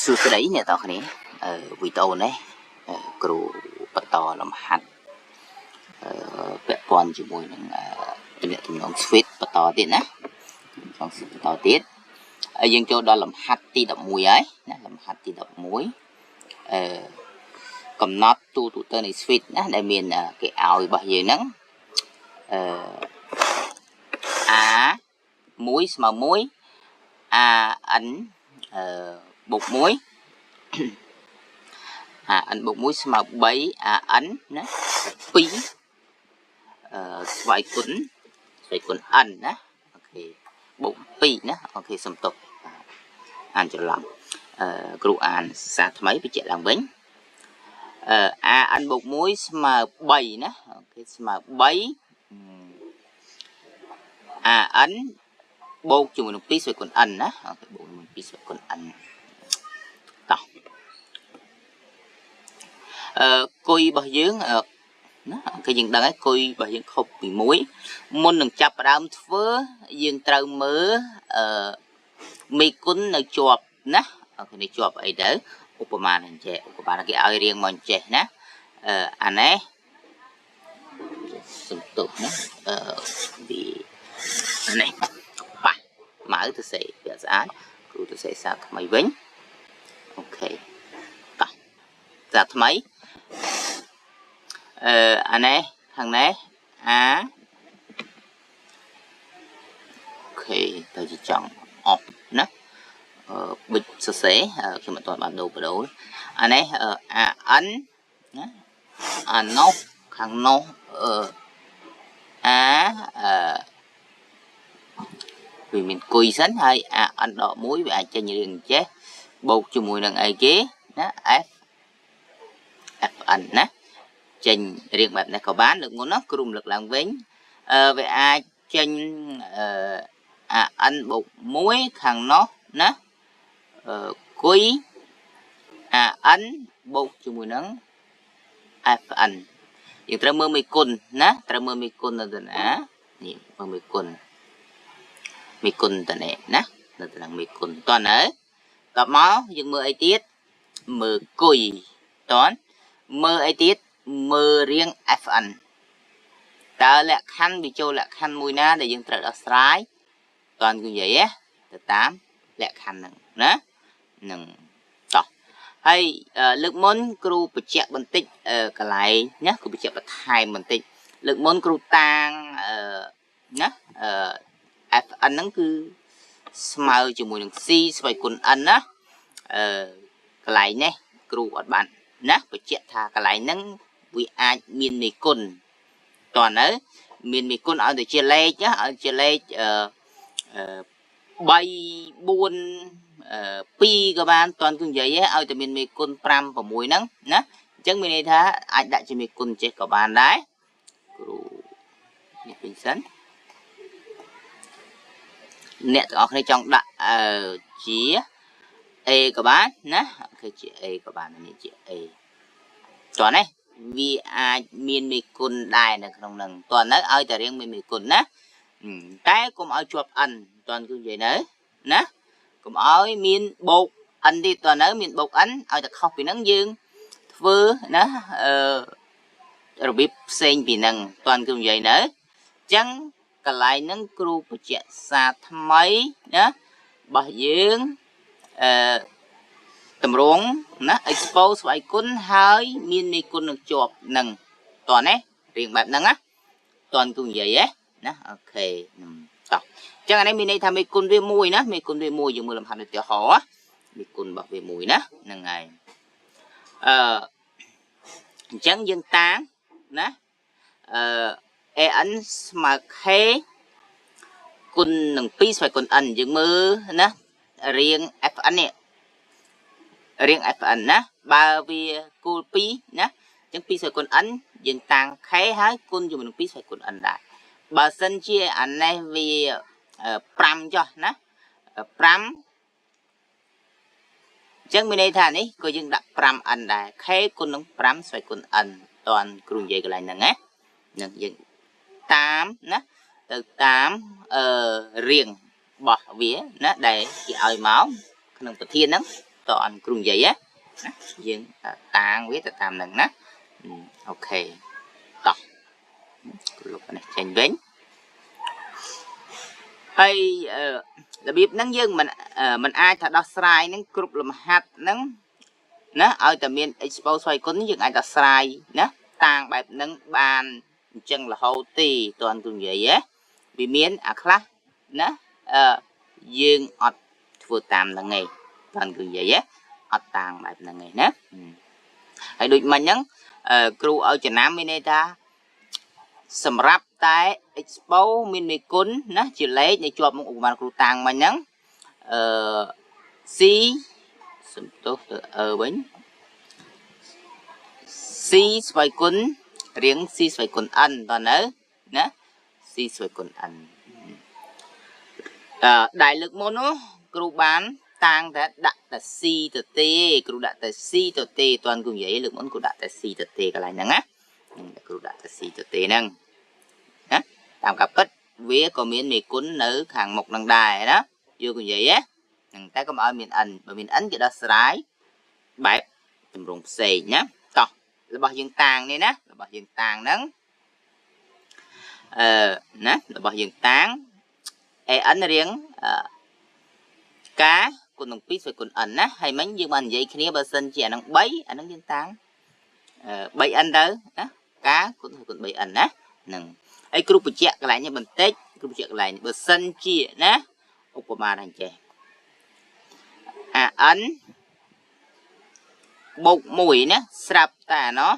សួស្តីអ្នកទាំងអស់គ្នាវីដេអូនេះគ្រូបន្តលំហាត់ពាក់ព័ន្ធជាមួយនឹងទំនាក់ទំនង switch បន្តទៀតណាចង់ switch បន្តទៀតហើយយើងចូលដល់លំហាត់ទី11ហើយណាលំហាត់ទី11អឺកំណត់ទូទៅនៃ switch ណាដែលមានគេឲ្យរបស់យើងហ្នឹងអឺ A 1ស្មើ1 A n អឺបូក1 A n បូក1ស្មើ3 A n ណា2អឺស្វ័យគុណ n ណាអូខេបូក2ណាអូខេសំតុកអានច្រឡំអឺគ្រូអានសារថ្មីបញ្ជាក់ឡើងវិញអឺ A n បូក1ស្មើ3ណាអូខេស្មើ3 A n បូកជាមួយនឹង2ស្វ័យគុណ n ណាអូខេបូកជាមួយ2ស្វ័យគុណ n តោះអឺគុយរបស់យើងណាគេយើងដឹងហើយគុយរបស់យើងខុសពី1មុននឹងចាប់ផ្ដើមធ្វើយើងត្រូវមើលអឺមេគុណនៅជាប់ណាអូខេនេះជាប់អីទៅឧបមានឹងចេះឧបមាគេឲ្យរៀងមកចេះណាអឺអានេះសំទោសណាអឺពីនេះប៉ះម៉ៅទៅសេវាស្អាតគ្រូទៅសេសារថ្មីវិញអូខេតោះសារថ្មីអឺអានេះខាងនេះអាអូខេទៅជាចង់អស់ណាអឺប៊ិចសរសេរខ្ញុំអត់ទាន់បានដូរបដូលអានេះអា n ណាអានោះខាងនោះអឺអាអឺវាមានគុយសិនហើយអា n ដក1វាអាចចេញរៀងចេះបូកជាមួយនឹងអីគេណា f fn ណាចេញរៀងបែបនេះក៏បានលើកមុនណាគ្រូរំលឹកឡើងវិញអឺវាអាចចេញអឺអា n បូក1ខាងនោះណាអឺគុយអា n បូកជាមួយនឹង fn យើងត្រូវមើលមេគុណណាត្រូវមើលមេគុណនៅទៅណានេះមើលមេគុណមេគុណតនេះណានៅទៅនឹងមេគុណតោះនៅតបមកយើងមើលអីទៀតមើលគុយតន់មើលអីទៀតមើលរៀង fn តើលក្ខខណ្ឌវាចូលលក្ខខណ្ឌមួយណាដែលយើងត្រូវដោះស្រាយតន់គឺនិយាយទៅតាមលក្ខខណ្ឌហ្នឹងណានឹងតោះហើយលើកមុនគ្រូបញ្ជាក់បន្តិចកន្លែងណាគ្រូបញ្ជាក់បន្ថែមបន្តិចលើកមុនគ្រូតាងណា fn ហ្នឹងគឺស្មើជាមួយនឹង c ស្វ័យគុណ n ណាអឺកន្លែងនេះគ្រូអត់បានណាបញ្ជាក់ថាកន្លែងហ្នឹងវាអាចមានមេគុណតើនៅមានមេគុណឲ្យទៅជាលេខឲ្យជាលេខអឺ3 4 2ក៏បានតន់គឺនិយាយឲ្យតែមានមេគុណ5 6ហ្នឹងណាអញ្ចឹងមានន័យថាអាចដាក់ជាមេគុណចេះក៏បានដែរគ្រូនេះវិញសិនអ្នកទាំងអស់គ្នាចង់ដាក់ជា A ក៏បានណាគឺជា A ក៏បាននេះជា A តោះនេះវាអាចមានមេគុណដែរនៅក្នុងនឹងតោះនៅឲ្យតែរៀងមានមេគុណណាតែកុំឲ្យជាប់ n តោះគឺនិយាយនៅណាកុំឲ្យមានបូក n ទេតោះនៅមានបូក n ឲ្យតែខុសពីនឹងយើងធ្វើណាអឺរបៀបផ្សេងពីនឹងតោះគឺនិយាយនៅអញ្ចឹងកន្លែងហ្នឹងគ្រូបញ្ជាក់សារថ្មីណារបស់យើងអឺតម្រងណា expo ស្វ័យគុណហើយមានមេគុណនឹងជាប់នឹងតោះនេះរៀងបែបហ្នឹងណាតោះគឺនិយាយហ៎ណាអូខេតោះអញ្ចឹងអានេះមានន័យថាមេគុណវាមួយណាមេគុណវាមួយយើងមើលលំហាត់ឧទាហរណ៍មេគុណរបស់វាមួយណាហ្នឹងហើយអឺអញ្ចឹងយើងតាងណាអឺ an ស្មើ k គុណនឹង2ស្វ័យគុណ n យើងមើលណារៀង fn នេះរៀង fn ណាបើវាគូល2ណាអញ្ចឹង2ស្វ័យគុណ n យើងតាំង k ហើយគុណជាមួយនឹង2ស្វ័យគុណ n ដែរបើសិនជាអានេះវា5ចុះណា5អញ្ចឹងមានន័យថានេះក៏យើងដាក់ 5n ដែរ k គុណនឹង5ស្វ័យគុណ n តន់គ្រូនិយាយកន្លែងហ្នឹងណានឹងយើងតាមណាទៅតាមអឺរៀងរបស់វាណាដែលគេឲ្យមកក្នុងប្រធានហ្នឹង តអនគ្រូនិយាយណាយើងតាងវាទៅតាមនឹងណាអូខេតោះគ្រូលុបនេះចេញវិញហើយរបៀបហ្នឹងយើងមិនអាចថាដោះស្រាយហ្នឹងគ្រប់លំហាត់ហ្នឹងណាឲ្យតែមាន expose ស្វ័យគុណយើងអាចដោះស្រាយណាតាងបែបហ្នឹងបានអញ្ចឹងរហូតទេតើគ្រូនិយាយហ៎វាមានអាខ្លះណាយើងអត់ធ្វើតាមហ្នឹងឯងតើគ្រូនិយាយហ៎អត់តាងបែបហ្នឹងឯងណាហើយដូចមិញហ្នឹងគ្រូឲ្យចំណាំមានន័យថាសម្រាប់តែ expo មានមេគុណណាជាលេខនៅជាប់មុខឧបមាគ្រូតាងមិញហ្នឹងអឺ C សំទោសទៅអឺវិញ C ស្វ័យគុណរៀង C ស្វ័យគុណ N តើនៅណា C ស្វ័យគុណ N ដែលលើកមុននោះគ្រូបានតាងតែដាក់តែ C ទៅទេគ្រូដាក់តែ C ទៅទេតន់គ្រូនិយាយលើកមុនគ្រូដាក់តែ C ទៅទេកន្លែងហ្នឹងណាគ្រូដាក់តែ C ទៅទេហ្នឹងណាតាមការពិតវាក៏មានមេគុណនៅខាងមុខនឹងដែរណាយល់គ្រូនិយាយហ្នឹងតែកុំឲ្យមាន n បើមាន n គេដោះស្រាយបែបទម្រង់ផ្សេងណាតោះរបស់យើងតាងនេះណារបស់យើងតាងហ្នឹងណារបស់យើងតាង an រៀងកគុណនឹង2ស្វ័យគុណ n ណាហើយមិញយើងបាននិយាយគ្នាបើសិនជាអានឹង3អានឹងយើងតាង 3n ទៅណាកគុណគុណ 3n ណាហ្នឹងហើយគ្រូបញ្ជាក់កន្លែងនេះបន្តិចគ្រូបញ្ជាក់កន្លែងបើសិនជាណាឧបមាថាអញ្ចេះអា n បូក1ណាស្រាប់តែអាណោះ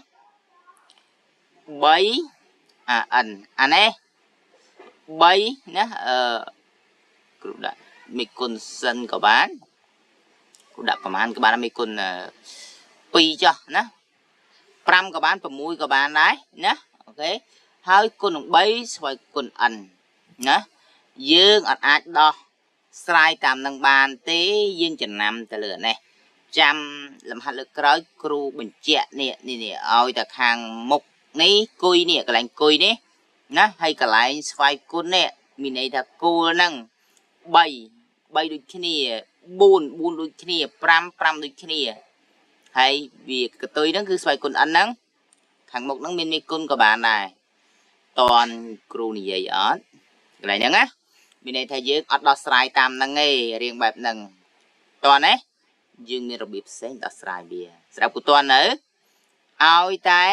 3អា n អានេះ3ណាគ្រូដាក់មេគុណសិនក៏បានគ្រូដាក់ប្រហែលក៏បានមេគុណ2ចុះណា5ក៏បាន6ក៏បានដែរណាអូខេហើយគុណនឹង3ស្វ័យគុណ n ណាយើងអត់អាចដោះស្រាយតាមនឹងបានទេយើងចំណាំទៅលើនេះចាំលំហាត់លើកក្រោយគ្រូបញ្ជាក់នេះនេះឲ្យតែខាងមុខនេះគុយនេះកន្លែងគុយនេះណាហើយកន្លែងស្វ័យគុណនេះមានន័យថាគោលហ្នឹង3 3ដូចគ្នា4 4ដូចគ្នា5 5ដូចគ្នាហើយវាកតុយហ្នឹងគឺស្វ័យគុណ n ហ្នឹងខាងមុខហ្នឹងមានមេគុណក៏បានដែរតន់គ្រូនិយាយអត់កន្លែងហ្នឹងណាមានន័យថាយើងអត់ដោះស្រាយតាមហ្នឹងទេរៀងបែបហ្នឹងតន់ណាយើងមានរបៀបផ្សេងដោះស្រាយវាស្រាប់គូតន់នៅឲ្យតែ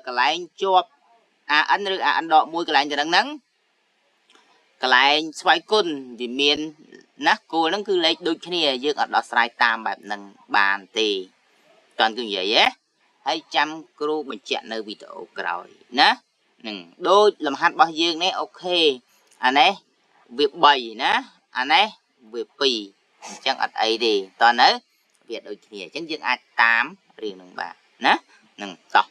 កន្លែងជាប់ AN ឬ AN ដក1កន្លែងទៅហ្នឹងកន្លែងស្វ័យគុណវាមានណាគោលហ្នឹងគឺលេខដូចគ្នាយើងអត់ដោះស្រាយតាមបែបហ្នឹងបានទេតន់គឺនិយាយហ៎ហើយចាំគ្រូបញ្ជាក់នៅវីដេអូក្រោយណានឹងដូចលំហាត់របស់យើងនេះអូខេអានេះវា3ណាអានេះវា2អញ្ចឹងអត់អីទេតើនៅវាដូចគ្នាអញ្ចឹងយើងអាចតាមរៀងនឹងបាទណានឹងតោះ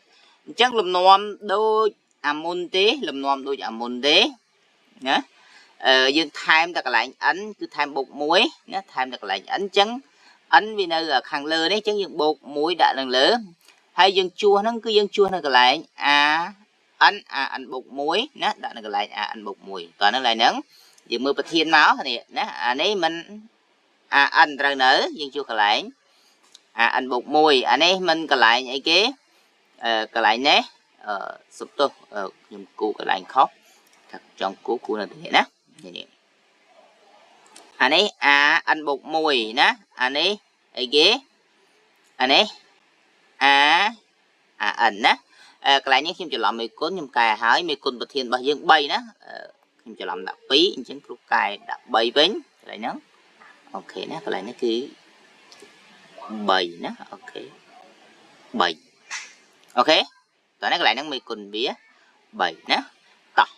អញ្ចឹងលំនាំដូចអាមុនទេលំនាំដូចអាមុនទេណាយើងថែមតែកន្លែង n គឺថែមបូក1ណាថែមតែកន្លែង n អញ្ចឹង n វានៅខាងលើនេះអញ្ចឹងយើងបូក1ដាក់នឹងលើហើយយើងជួសហ្នឹងគឺយើងជួសនៅកន្លែង a n a n បូក1ណាដាក់នៅកន្លែង a n បូក1តើនៅកន្លែងហ្នឹងយើងមើលប្រធានមកនេះណាអានេះមិន a n ត្រូវនៅយើងជួសកន្លែង a n បូក1អានេះមិនកន្លែងអីគេកន្លែងនេះសុំទោសខ្ញុំគូកន្លែងខុសថាចង់គូគូនៅទីនេះណានេះអានេះ a n បូក1ណាអានេះអីគេអានេះ a a n ណាកន្លែងនេះខ្ញុំច្រឡំមេគុណខ្ញុំកែហើយមេគុណប្រធានរបស់យើង3ណាខ្ញុំច្រឡំដាក់2អញ្ចឹងគ្រូកែដាក់3វិញកន្លែងហ្នឹងអូខេណាកន្លែងនេះគឺ3ណាអូខេ3អូខេតោះនេះកន្លែងហ្នឹងមេគុណវា3ណាតោះ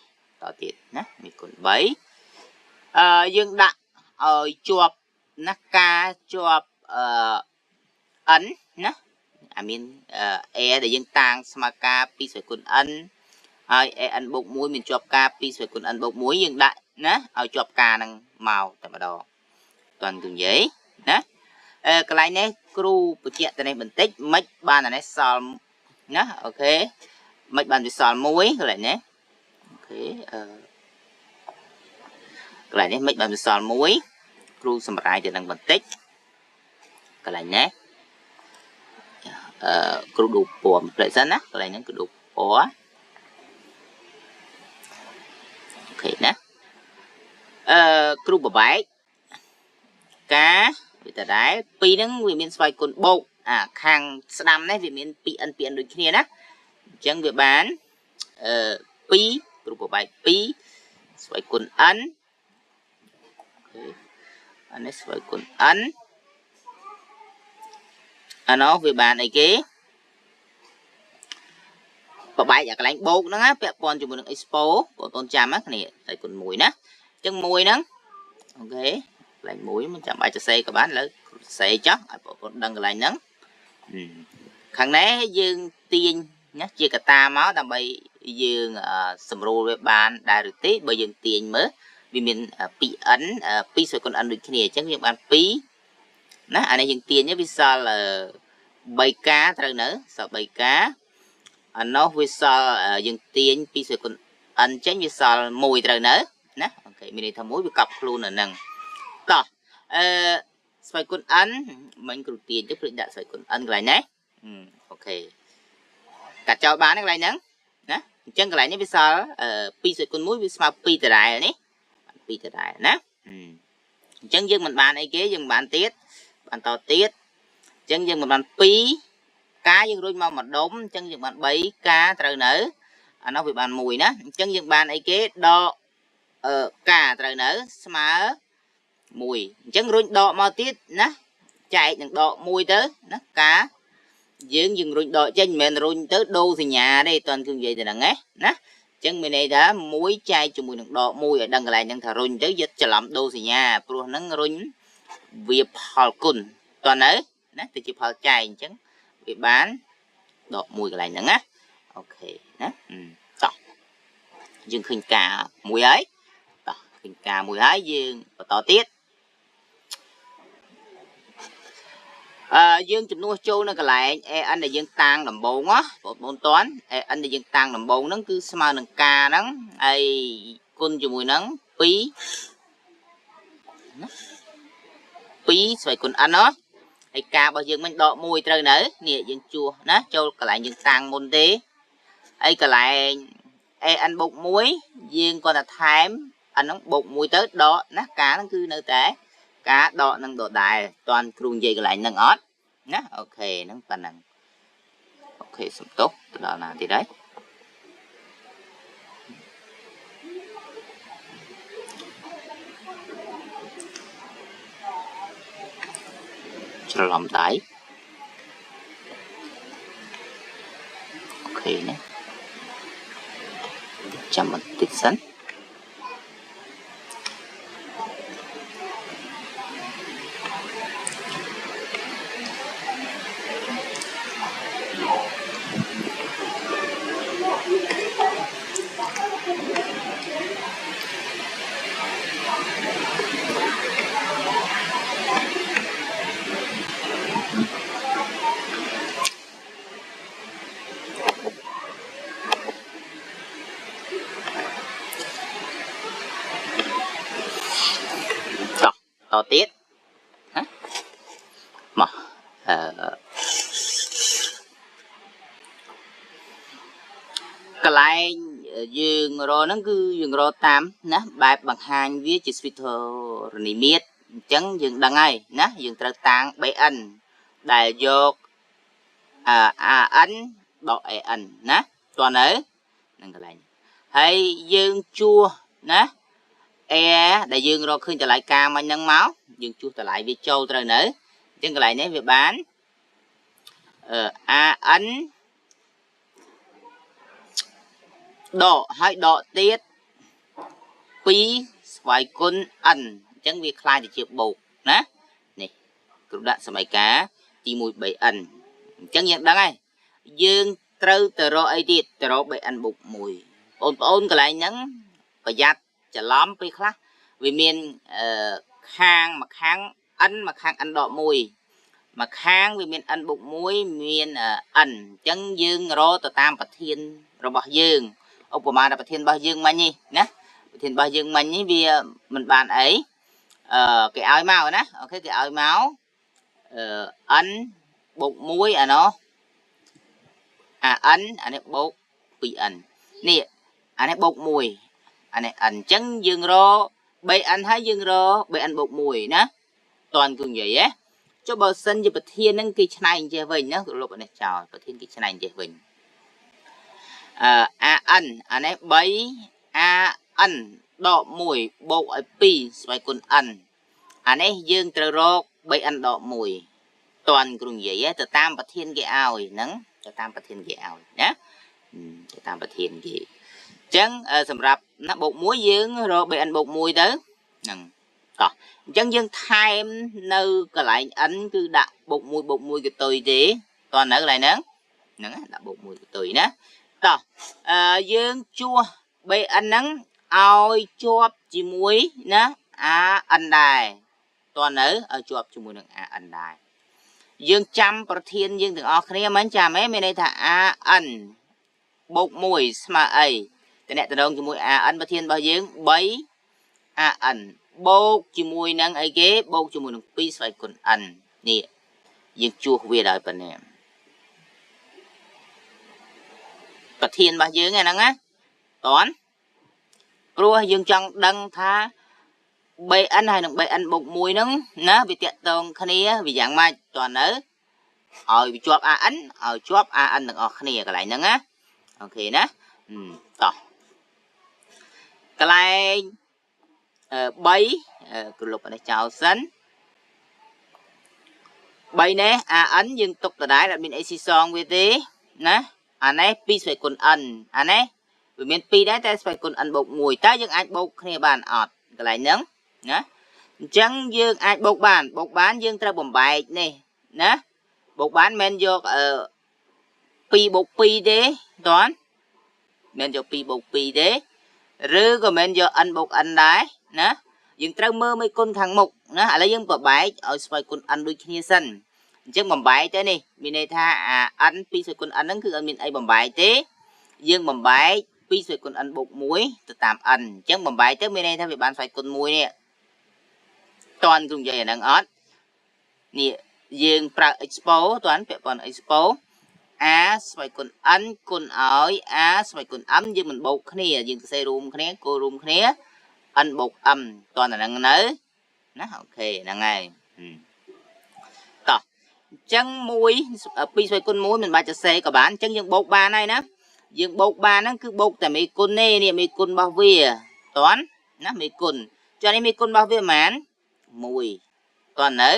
តទៀតណាមេគុណ3យើងដាក់ឲ្យជាប់ណាការជាប់n ណាអាមាន a ដែលយើងតាងស្មើការ2ស្វ័យគុណ n ហើយ an បូក1មានជាប់ការ2ស្វ័យគុណ n បូក1យើងដាក់ណាឲ្យជាប់ការហ្នឹងមកតែម្ដងតន់គឺនិយាយណាកន្លែងនេះគ្រូបញ្ជាក់ទៅនេះបន្តិចមិនបានអានេះសល់ណាអូខេមិនបានវាសល់1កន្លែងនេះអូខេកន្លែងនេះមិនបានវាសល់1គ្រូសម្រាយទៅនឹងបន្តិច កន្លែងនេះគ្រូដូពណ៌ផ្លែសិនណាកន្លែងហ្នឹងគឺដូពណ៌អូខេណាគ្រូបបែកកាវាដដែលពីរហ្នឹងវាមានស្វ័យគុណបូកអាខាងស្ដាំនេះវាមាន 2n 2n ដូចគ្នាណាអញ្ចឹងវាបាន2គ្រូបបែក2ស្វ័យគុណ n អូខេអានេះស្វ័យគុណ n អានោះវាបានអីគេបបែកអាកន្លែងបូកហ្នឹងណាពាក់ព័ន្ធជាមួយនឹង expo បងប្អូនចាំណាគ្នាស្វ័យគុណ1ណាអញ្ចឹង1ហ្នឹងអូខេកន្លែង1មិនចាំបាច់សរសេរក៏បានឥឡូវសរសេរចុះឲ្យបងប្អូនដឹងកន្លែងហ្នឹងខាងនេះយើងទាញណាជាកតាមកដើម្បីយើងសម្រួលវាបានដែរឬទេបើយើងទាញមើលវាមាន 2n 2ស្វ័យគុណ n ដូចគ្នាអញ្ចឹងយើងបាន2ណាអានេះយើងទាញវាសល់ 3k ត្រូវនៅសល់ 3k អានោះវាសល់យើងទាញ2ស្វ័យគុណ n ចេញវាសល់1ត្រូវនៅណាអូខេមានន័យថា1វាកប់ខ្លួននៅហ្នឹងតោះស្វ័យគុណ n មិញគ្រូទាញទៅភ្លេចដាក់ស្វ័យគុណ n កន្លែងនេះអូខេកាត់ចោលបានកន្លែងហ្នឹងណាអញ្ចឹងកន្លែងនេះវាសល់2ស្វ័យគុណ1វាស្មើ2ដដែលនេះ2ដដែលណាអញ្ចឹងយើងមិនបានអីគេយើងមិនបានទៀតបានតទៀតអញ្ចឹងយើងមិនបាន2កាយើងរួចមកម្ដុំអញ្ចឹងយើងបាន3កាត្រូវនៅអានោះវាបាន1ណាអញ្ចឹងយើងបានអីគេដកកាត្រូវនៅស្មើ1អញ្ចឹងរុញដកមកទៀតណាចែកនឹងដក1ទៅណាកាយើងរុញដកចេញមិនមែនរុញទៅដូរសញ្ញាទេតន់គឺនិយាយទៅហ្នឹងណាអញ្ចឹងមានន័យថា1ចែកជាមួយនឹងដក1ឲ្យដឹងកន្លែងហ្នឹងថារុញទៅយកច្រឡំដូរសញ្ញាព្រោះហ្នឹងរុញវាផលគុណតន់នៅណាទៅជាផលចែកអញ្ចឹងវាបានដក1កន្លែងហ្នឹងណាអូខេណាតោះយើងឃើញការមួយហើយតោះឃើញការមួយហើយយើងបន្តទៀតយើងចំនួនចូលនៅកន្លែង AN ដែលយើងតាំងដំបូងណាបងប្អូនតន់ AN ដែលយើងតាំងដំបូងហ្នឹងគឺស្មើនឹង K ហ្នឹងហើយគុណជាមួយនឹង2ណា2ស្វ័យគុណ N ណាហើយ K របស់យើងមិញដក1ត្រូវនៅនេះយើងជួសណាចូលកន្លែងយើងតាំងមុនទេហើយកន្លែង AN បូក1យើងគាត់តែថែមអាហ្នឹងបូក1ទៅដកណា K ហ្នឹងគឺនៅតែការដកនឹងដដែលតន់គ្រូនិយាយកន្លែងហ្នឹងអត់ណាអូខេហ្នឹងប៉ុណ្ណឹងអូខេសំទោសទៅដល់ណាទៀតហើយច្រឡំដៃអូខេណាចាំបន្តិចសិនតទៀតណាមកកន្លែងយើងរកហ្នឹងគឺយើងរកតាមណាបែបបង្ហាញវាជាស្វីធរណីមាត្រអញ្ចឹងយើងដឹងហើយណាយើងត្រូវតាំង BN ដែលយក AN ដក AN ណាតោះនៅនឹងកន្លែងហើយយើងជួសណា A ដែលយើងរកឃើញតម្លៃការមិញហ្នឹងមកយើងជួសតម្លៃវាចូលត្រូវនៅអញ្ចឹងកន្លែងនេះវាបាន AN ដកហើយដកទៀត2ស្វ័យគុណ n អញ្ចឹងវាคล้ายទៅជាបូកណានេះគ្រូដាក់សមីការទី1 3n អញ្ចឹងយើងដឹងហើយយើងត្រូវទៅរកអីទៀតទៅរក 3n បូក1បងប្អូនកន្លែងហ្នឹងប្រយ័ត្នច្រឡំពេលខ្លះវាមានខាងមួយខាង n មួយខាង n ដក1មួយខាងវាមាន n បូក1មាន n អញ្ចឹងយើងរកទៅតាមប្រធានរបស់យើងឧបមាថាប្រធានរបស់យើងមិញនេះណាប្រធានរបស់យើងមិញនេះវាមិនបានអីគេឲ្យមកណាអូខេគេឲ្យមក អឺ n បូក1អាណោះអា n អានេះបូក 2n នេះអានេះបូក1អានេះ n អញ្ចឹងយើងរក 3n ហើយយើងរក 3n បូក1ណាតន់គឺនិយាយហ៎ចុះបើសិនជាប្រធានហ្នឹងគេឆ្នៃអញ្ចេះវិញណាលុបអានេះចោលប្រធានគេឆ្នៃអញ្ចេះវិញអឺ AN អានេះ3 AN ដក1បូកឲ្យ2ស្វ័យគុណ n អានេះយើងត្រូវរក 3n ដក1តន់គ្រូនិយាយទៅតាមប្រធានគេឲ្យហ្នឹងទៅតាមប្រធានគេឲ្យណាទៅតាមប្រធានគេអញ្ចឹងសម្រាប់ណាបូក1យើងរក 3n បូក1ទៅហ្នឹងតោះអញ្ចឹងយើងថែមនៅកន្លែង n គឺដាក់បូក1បូក1កតុយទេតោះនៅកន្លែងហ្នឹងហ្នឹងដាក់បូក1កតុយណាតោះអឺយើងជួស 3n ហ្នឹងឲ្យជាប់ជាមួយណា an ដែរតោះនៅឲ្យជាប់ជាមួយនឹង an ដែរយើងចាំប្រធានយើងទាំងអស់គ្នាមិនចាំទេមានន័យថា an បូក1ស្មើអីតំណតំណងជាមួយ an ប្រធានរបស់យើង3 an បូកជាមួយនឹងអីគេបូកជាមួយនឹង2ស្វ័យគុណ n នេះយើងជួសវាដោយប៉ុណ្ណេះប្រធានរបស់យើងហ្នឹងណាតន់ព្រោះយើងចង់ដឹងថា 3n ហើយនឹង 3n បូក1ហ្នឹងណាវាតាក់ទងគ្នាវាយ៉ាងម៉េចតន់នៅឲ្យវាជាប់ an ឲ្យជាប់ an ទាំងអស់គ្នាកន្លែងហ្នឹងណាអូខេណាតោះកន្លែង3គឺលុបអានេះចោលសិន3នេះ AN យើងទុកដដែលអត់មានអីស៊ីសងវាទេណាអានេះ2ស្វ័យគុណ n អានេះវាមាន2ដែរតែស្វ័យគុណ n បូក1តើយើងអាចបូកគ្នាបានអត់កន្លែងហ្នឹងណាអញ្ចឹងយើងអាចបូកបានបូកបានយើងត្រូវបំបែកនេះណាបូកបានមិនយកអឺ2បូក2ទេតន់មិនយក2បូក2ទេឬក៏មិនយក n បូក n ដែរណាយើងត្រូវមើលមេគុណខាងមុខណាឥឡូវយើងបបែកឲ្យស្វ័យគុណ n ដូចគ្នាសិនអញ្ចឹងបំបែកទៅនេះមានន័យថាអា n 2ស្វ័យគុណ n ហ្នឹងគឺអត់មានអីបំបែកទេយើងបំបែក2ស្វ័យគុណ n បូក1ទៅតាម n អញ្ចឹងបំបែកទៅមានន័យថាវាបានស្វ័យគុណ1នេះតន់គ្រូនិយាយអាហ្នឹងអត់នេះយើងប្រើ expo តន់ពាក់ព័ន្ធ expo a ស្វ័យគុណ n គុណឲ្យ a ស្វ័យគុណ m យើងមិនបូកគ្នាយើងសរសេររួមគ្នាគោលរួមគ្នា n បូក m តន់អាហ្នឹងនៅណាអូខេហ្នឹងហើយតោះអញ្ចឹង1 2ស្វ័យគុណ1មិនបាច់សរសេរក៏បានអញ្ចឹងយើងបូកបានហើយណាយើងបូកបានហ្នឹងគឺបូកតែមេគុណទេនេះមេគុណរបស់វាតន់ណាមេគុណចុះនេះមេគុណរបស់វាប៉ុន្មាន1តន់នៅ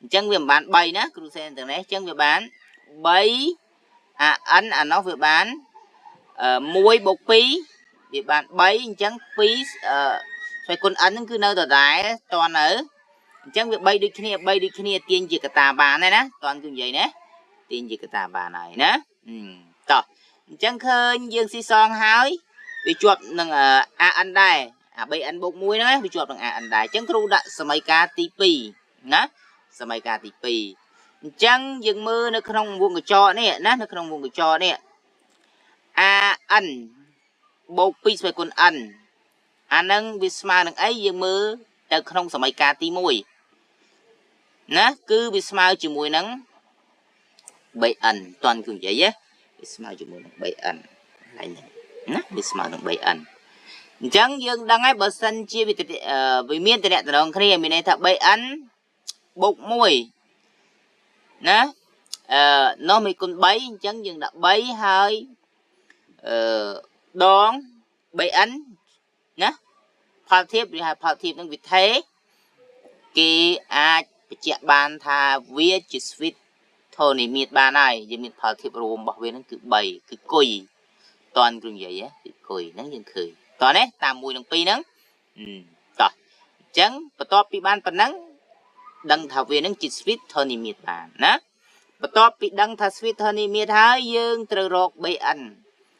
អញ្ចឹងវាមិនបាន3ណាគ្រូសេនទាំងនេះអញ្ចឹងវាបាន3អា n អានោះវាបាន1បូក2វាបាន3អញ្ចឹង2ស្វ័យគុណ n ហ្នឹងគឺនៅដដែលតន់នៅអញ្ចឹងវា3ដូចគ្នា3ដូចគ្នាទាញជាកតាបានហើយណាតន់គឺនិយាយណាទាញជាកតាបានហើយណាតោះអញ្ចឹងឃើញយើងស៊ីសងហើយវាជាប់នឹង AN ដែរអា 3n បូក1ហ្នឹងវាជាប់នឹង AN ដែរអញ្ចឹងគ្រូដាក់សមីការទី2ណាសមីការទី2អញ្ចឹងយើងមើលនៅក្នុងវងកញ្ចក់នេះណានៅក្នុងវងកញ្ចក់នេះ AN បូក2ស្វ័យគុណ n អាហ្នឹងវាស្មើនឹងអីយើងមើលទៅក្នុងសមីការទី1ណាគឺវាស្មើជាមួយនឹង 3n តន់គឺនិយាយវាស្មើជាមួយនឹង 3n កន្លែងហ្នឹងណាវាស្មើនឹង 3n អញ្ចឹងយើងដឹងហើយបើសិនជាវាវាមានតំណតំណងគ្នាមានន័យថា 3n បូក1ណាអឺនោះមានគុណ3អញ្ចឹងយើងដាក់3ហើយអឺដង 3n ណាផលធៀបឬហៅផលធៀបនឹងវិថេគេអាចបញ្ជាក់បានថាវាជា switch ធនិមិត្តបានហើយយើងមានផលធៀបរួមរបស់វានឹងគឺ3គឺគុយតន់គ្រូនិយាយគឺគុយហ្នឹងយើងឃើញតោះនេះតាម1និង2ហ្នឹងតោះអញ្ចឹងបន្ទាប់ពីបានប៉ុណ្ណឹងដឹងថាវានឹងជា switch ធនិមិត្តបានណាបន្ទាប់ពីដឹងថា switch ធនិមិត្តហើយយើងត្រូវរក 3n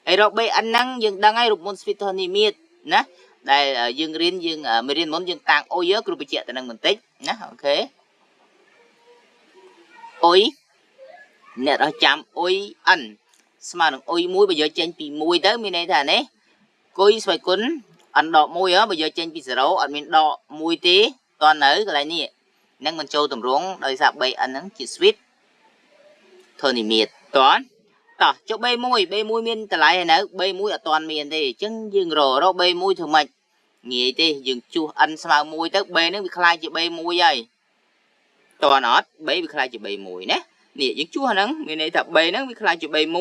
ហើយរក 3n ហ្នឹងយើងដឹងហើយរូបមន្ត switch ធនិមិត្តណាដែលយើងរៀនយើងមេរៀនមុនយើងតាំងអុយគ្រូបញ្ជាក់ទៅនឹងបន្តិចណាអូខេអុយអ្នករស់ចាំអុយ n ស្មើនឹងអុយ1បើយកចេញពី1ទៅមានន័យថានេះគុយស្វ័យគុណ n ដក1ហ៎បើយកចេញពី0អត់មានដក1ទេតើនៅកន្លែងនេះ នឹងមិនចូលតម្រង់ដោយសារ 3n ហ្នឹងជា switch ធនិមាត្រតន់តោះចុះ B1 B1 មានតម្លៃហើយនៅ B1 អត់ទាន់មានទេអញ្ចឹងយើងរក B1 ធ្វើម៉េចងាយទេយើងជួស n ស្មើ1ទៅ B ហ្នឹងវាខ្លាយជា B1 ហើយតន់អត់ B វាខ្លាយជា B1 ណានេះយើងជួសអាហ្នឹងមានន័យថា B ហ្នឹងវាខ្លាយជា B1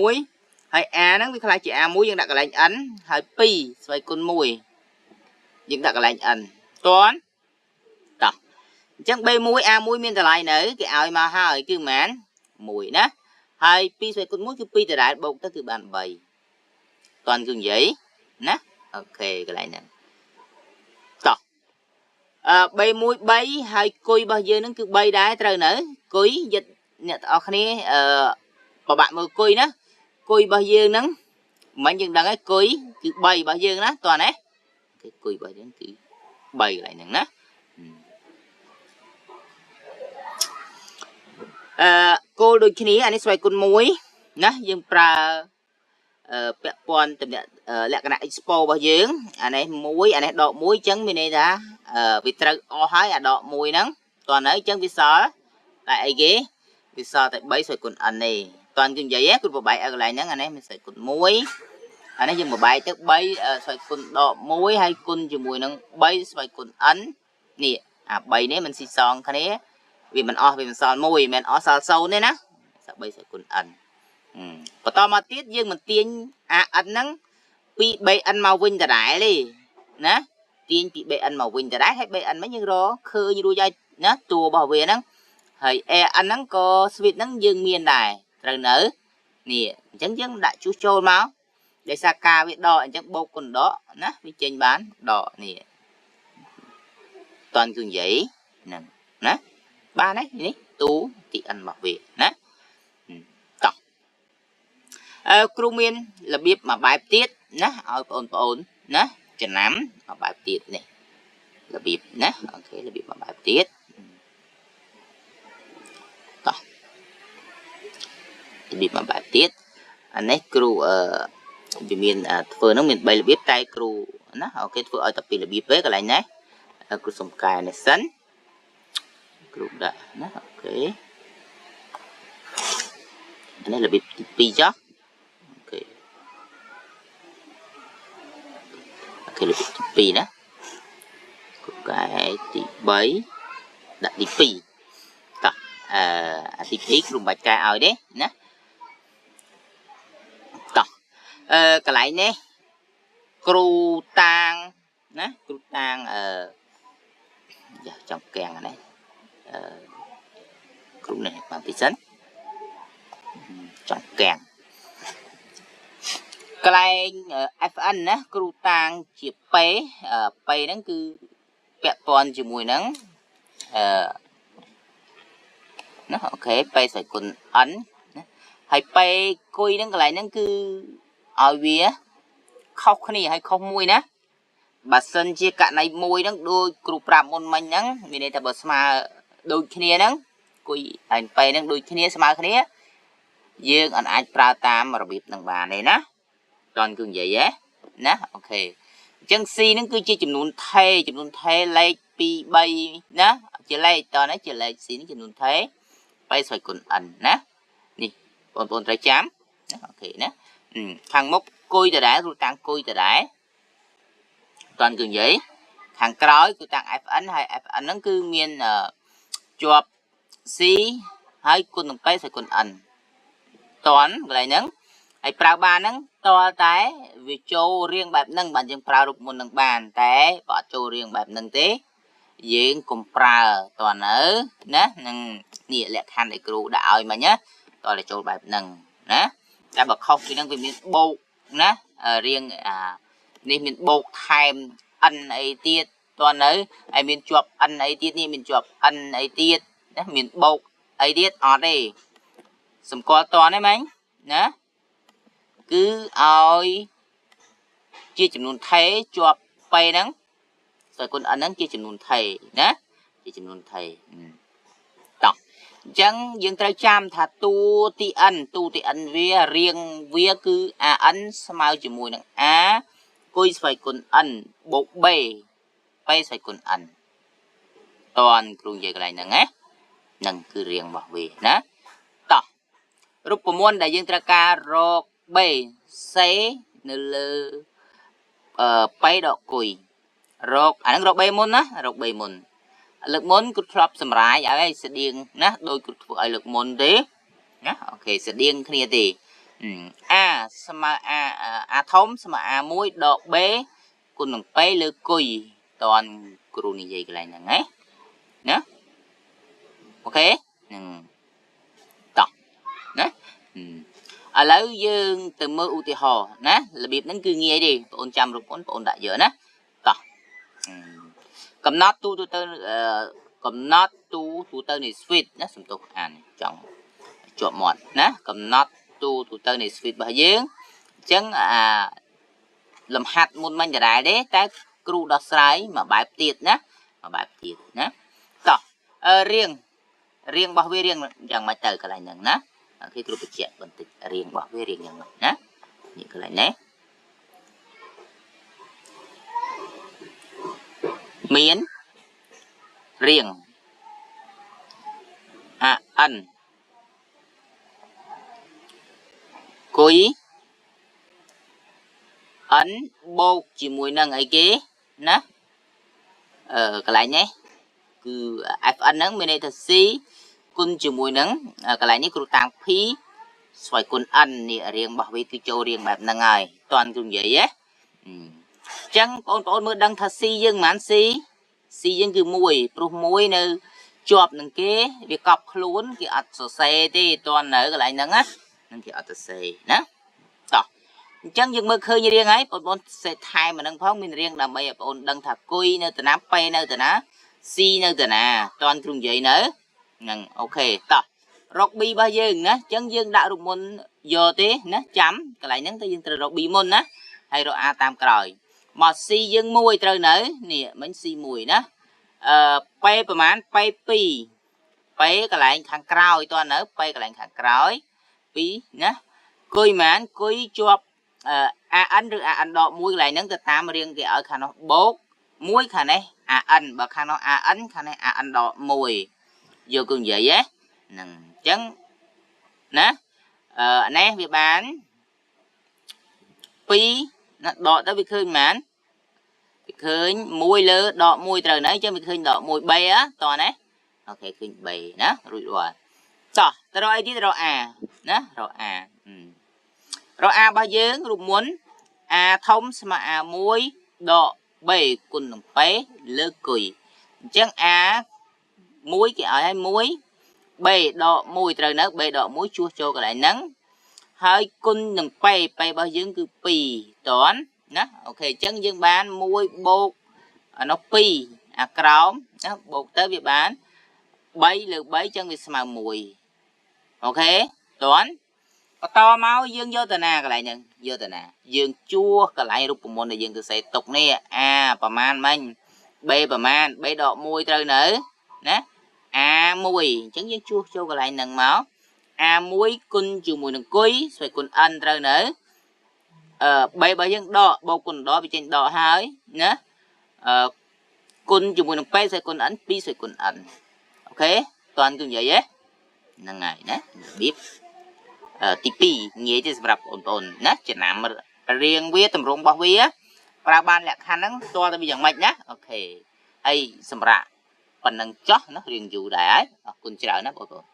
ហើយ A ហ្នឹងវាខ្លាយជា A1 យើងដាក់កន្លែង n ហើយ2ស្វ័យគុណ1យើងដាក់កន្លែង n តន់តោះអញ្ចឹង B1 A1 មានតម្លៃនៅគេឲ្យមកហើយគឺប៉ុន្មាន1ណាហើយ2ស្វ័យគុណ1គឺ2ដដែលបូកទៅគឺបាន3តន់គឺនិយាយណាអូខេកន្លែងហ្នឹងតោះB1 3ហើយគុយរបស់យើងហ្នឹងគឺ3ដែរត្រូវនៅគុយយិតអ្នកទាំងអស់គ្នាពិបាកមើលគុយណាគុយរបស់យើងហ្នឹងមិញយើងដឹងហើយគុយគឺ3របស់យើងណាតោះណាគេគុយរបស់យើងគឺ3កន្លែងហ្នឹងណាគោលដូចគ្នាអានេះស្វ័យគុណ1ណាយើងប្រើពាក់ព័ន្ធតំណាក់លក្ខណៈ expo របស់យើងអានេះ1អានេះដក1អញ្ចឹងមានន័យថាវាត្រូវអស់ហើយអាដក1ហ្នឹងតោះនៅអញ្ចឹងវាសល់តែអីគេវាសល់តែ3ស្វ័យគុណ n ទេតន់គឺនិយាយគឺបបែកឲ្យកន្លែងហ្នឹងអានេះមានស្វ័យគុណ1អានេះយើងបបែកទៅ3ស្វ័យគុណដក1ហើយគុណជាមួយនឹង3ស្វ័យគុណ n នេះអា3នេះមិនស៊ីសងគ្នាវាមិនអស់វាមិនសល់1មិនមែនអស់សល់0ទេណាសល់3ស្វ័យគុណ n បន្តមកទៀតយើងមិនទាញអា n ហ្នឹងពី 3n មកវិញដដែលទេណាទាញពី 3n មកវិញដដែលហើយ 3n មិនយើងរកឃើញរួចហើយណាតួរបស់វាហ្នឹងហើយ an ហ្នឹងក៏ switch ហ្នឹងយើងមានដែរត្រូវនៅនេះអញ្ចឹងយើងដាក់ជួសចូលមកដោយសារការវាដកអញ្ចឹងបូកគុណដកណាវាចេញបានដកនេះតន់គឺនិយាយហ្នឹងណាបានហើយនេះទូទី n របស់វាណាតោះគ្រូមានរបៀបមួយបែបទៀតណាឲ្យបងប្អូនណាចំណាំមួយបែបទៀតនេះរបៀបណាអូខេរបៀបមួយបែបទៀតតោះរបៀបមួយបែបទៀតអានេះគ្រូវាមានធ្វើហ្នឹងមាន3របៀបតែគ្រូណាអូខេធ្វើឲ្យតែ2របៀបទេកន្លែងនេះគ្រូសុំកែនេះសិនគ្រូដាក់ណាអូខេអានេះរបៀបទី2ចុះអូខេអូខេរបៀបទី2ណាគ្រូកែទី3ដាក់ទី2តោះអាទី2គ្រូមិនបាច់កែឲ្យទេណាតោះកន្លែងនេះគ្រូតាងណាគ្រូតាងយ៉ាចង់កាំងនេះគ្រូនេះបានតិចសិនចង់កាំងកន្លែង FN ណាគ្រូតាងជា P P ហ្នឹងគឺពាក់ព័ន្ធជាមួយនឹងណាអូខេ P ស្វ័យគុណ N ណាហើយ P គុយហ្នឹងកន្លែងហ្នឹងគឺឲ្យវាខុសគ្នាហើយខុសមួយណាបើសិនជាករណីមួយហ្នឹងដូចគ្រូប្រាប់មុនមិញហ្នឹងមានន័យថាបើស្មើដូចគ្នាហ្នឹងគុយហើយ P ហ្នឹងដូចគ្នាស្មើគ្នាយើងអត់អាចប្រើតាមរបៀបហ្នឹងបានទេណាតន់គឺនិយាយហ៎ណាអូខេអញ្ចឹង C ហ្នឹងគឺជាចំនួនថេចំនួនថេលេខ2 3ណាជាលេខតនេះជាលេខ C នេះចំនួនថេ P ស្វ័យគុណ N ណានេះបងប្អូនត្រូវចាំណាអូខេណាខាងមុខគុយដដែលគ្រូតាំងគុយដដែលតន់គឺនិយាយខាងក្រោយគឺតាំង FN ហើយ FN ហ្នឹងគឺមានជាប់ C ហើយគុណនឹង P ស្វ័យគុណ N តន់កន្លែងហ្នឹងហើយប្រើបានហ្នឹងតលតែវាចូលរៀងបែបហ្នឹងបានយើងប្រើរូបមុននឹងបានតែបើអត់ចូលរៀងបែបហ្នឹងទេយើងកុំប្រើតន់នៅណានឹងនេះលក្ខខណ្ឌដែលគ្រូដាក់ឲ្យមិញណាតតែចូលបែបហ្នឹងណាតែបើខុសពីហ្នឹងវាមានបូកណារៀងអានេះមានបូកថែម n អីទៀតតន់នៅហើយមានជាប់ n អីទៀតនេះមានជាប់ n អីទៀតណាមានបូកអីទៀតអត់ទេសម្គាល់តន់ទេមិញណាគឺឲ្យជាចំនួនថេជាប់ P ហ្នឹងស្វ័យគុណ n ហ្នឹងជាចំនួនថេណាជាចំនួនថេតោះអញ្ចឹងយើងត្រូវចាំថាតួទី n តួទី n វារៀងវាគឺ an ស្មើជាមួយនឹង a គុយស្វ័យគុណ n បូក b p ស្វ័យគុណ n តន់គ្រូនិយាយកន្លែងហ្នឹងណានឹងគឺរៀងរបស់វាណាតោះរូបមន្តដែលយើងត្រូវការរក B C នៅលើអឺ P ដកគុយរកអាហ្នឹងរក B មុនណារក B មុនលើកមុនគឺធ្លាប់សម្រាយឲ្យស្តៀងណាដោយគឺធ្វើឲ្យលើកមុនទេណាអូខេស្តៀងគ្នាទេ A ស្មើ A A ធំស្មើ A1 ដក B គុណនឹង P លើគុយតន់គ្រូនិយាយកន្លែងហ្នឹងណាណាអូខេហ្នឹងតោះណាឥឡូវយើងទៅមើលឧទាហរណ៍ណារបៀបហ្នឹងគឺងាយទេបងអូនចាំរូបអូនបងអូនដាក់យកណាតោះកំណត់ទូទៅកំណត់ទូទៅនៃ switch ណាសំទោសអានចង់ជាប់មាត់ណាកំណត់ទូទៅនៃ switch របស់យើងអញ្ចឹងអាលំហាត់មុនមិញដដែលទេតែគ្រូដោះស្រាយមួយបែបទៀតណាមួយបែបទៀតណាតោះរៀងរបស់វារៀងយ៉ាងម៉េចទៅកន្លែងហ្នឹងណាគេគ្រូបញ្ជាក់បន្តិចរៀងរបស់វារៀងយ៉ាងម៉េចណានេះកន្លែងនេះមានរៀង A N គុយ N បូកជាមួយនឹងអីគេណាកន្លែងនេះគឺ FN ហ្នឹងមានន័យថា C គុណជាមួយនឹងកន្លែងនេះគ្រូតាំង P ស្វ័យគុណ N នេះរៀងរបស់វាគឺចូលរៀងបែបហ្នឹងហើយតន់គ្រូនិយាយហ៎អញ្ចឹងបងប្អូនមើលដឹងថា C យើងប៉ុន្មាន C យើងគឺ1ព្រោះ1នៅជាប់នឹងគេវាកប់ខ្លួនគេអត់សរសេរទេតន់នៅកន្លែងហ្នឹងណានឹងគេអត់សរសេរណាតោះអញ្ចឹងយើងមើលឃើញរៀងហើយបងប្អូនសេថែមអាហ្នឹងផងមានរៀងដើម្បីឲ្យបងប្អូនដឹងថាគុយនៅតាណា P នៅតាណា C នៅតាណាតន់គ្រូនិយាយនៅហ្នឹងអូខេតោះរក B របស់យើងណាអញ្ចឹងយើងដាក់រូបមន្តយកទេណាចាំកន្លែងហ្នឹងទៅយើងត្រូវរក B មុនណាហើយរក A តាមក្រោយមក C យើង1ត្រូវនៅនេះមិញ C 1ណាP ប្រហែល P 2 P កន្លែងខាងក្រោយតើនៅ P កន្លែងខាងក្រោយ2ណាគុយប៉ុន្មានគុយជាប់ AN ឬ AN ដក1កន្លែងហ្នឹងទៅតាមរៀងគេឲ្យខាងនោះបូក1ខាងនេះ AN បើខាងនោះ AN ខាងនេះ AN ដក1យកគឺនិយាយហ៎ហ្នឹងអញ្ចឹងណានេះវាបាន2ណាដកទៅវាឃើញប៉ុន្មានវាឃើញ1លើដក1ត្រូវណាអញ្ចឹងវាឃើញដក1 3ហ៎តោះណាអូខេឃើញ3ណារួចរាល់តោះទៅរកអីទៀតរក A ណារក A រក A របស់យើងរូបមន្ត A ធំស្មើ A1 ដក B គុណនឹង P លើគុយអញ្ចឹង A 1គេឲ្យឲ្យ1 B ដក1ត្រូវនៅ B ដក1ជួសចូលកន្លែងហ្នឹងហើយគុណនឹង P P របស់យើងគឺ2តន់ណាអូខេអញ្ចឹងយើងបាន1បូកអានោះ2អាក្រោមណាបូកទៅវាបាន3លើ3អញ្ចឹងវាស្មើ1អូខេតន់បន្តមកយើងយកតាណាកន្លែងហ្នឹងយកតាណាយើងជួសកន្លែងរូបមន្តដែលយើងទៅសេទុកនេះ A ប្រមាណមិញ B ប្រមាណ B ដក1ត្រូវនៅណា A1 អញ្ចឹងយើងជួសចូលកន្លែងហ្នឹងមក A1 គុណជាមួយនឹងគុយស្វ័យគុណ N ត្រូវនៅB របស់យើងដកបូកគុណដកវាចេញដកហើយណាគុណជាមួយនឹង P ស្វ័យគុណ N 2ស្វ័យគុណ N អូខេតន់គឺនិយាយហ៎ហ្នឹងហើយណារបៀបទី2ងាយទេសម្រាប់បងប្អូនណាចំណាំរៀងវាតម្រង់របស់វាប្រើបានលក្ខខណ្ឌហ្នឹងតើទៅវាយ៉ាងម៉េចណាអូខេហើយសម្រាប់ប៉ុណ្ណឹងចោះណារៀងយូរដែរហើយអរគុណច្រើនណាបងប្អូន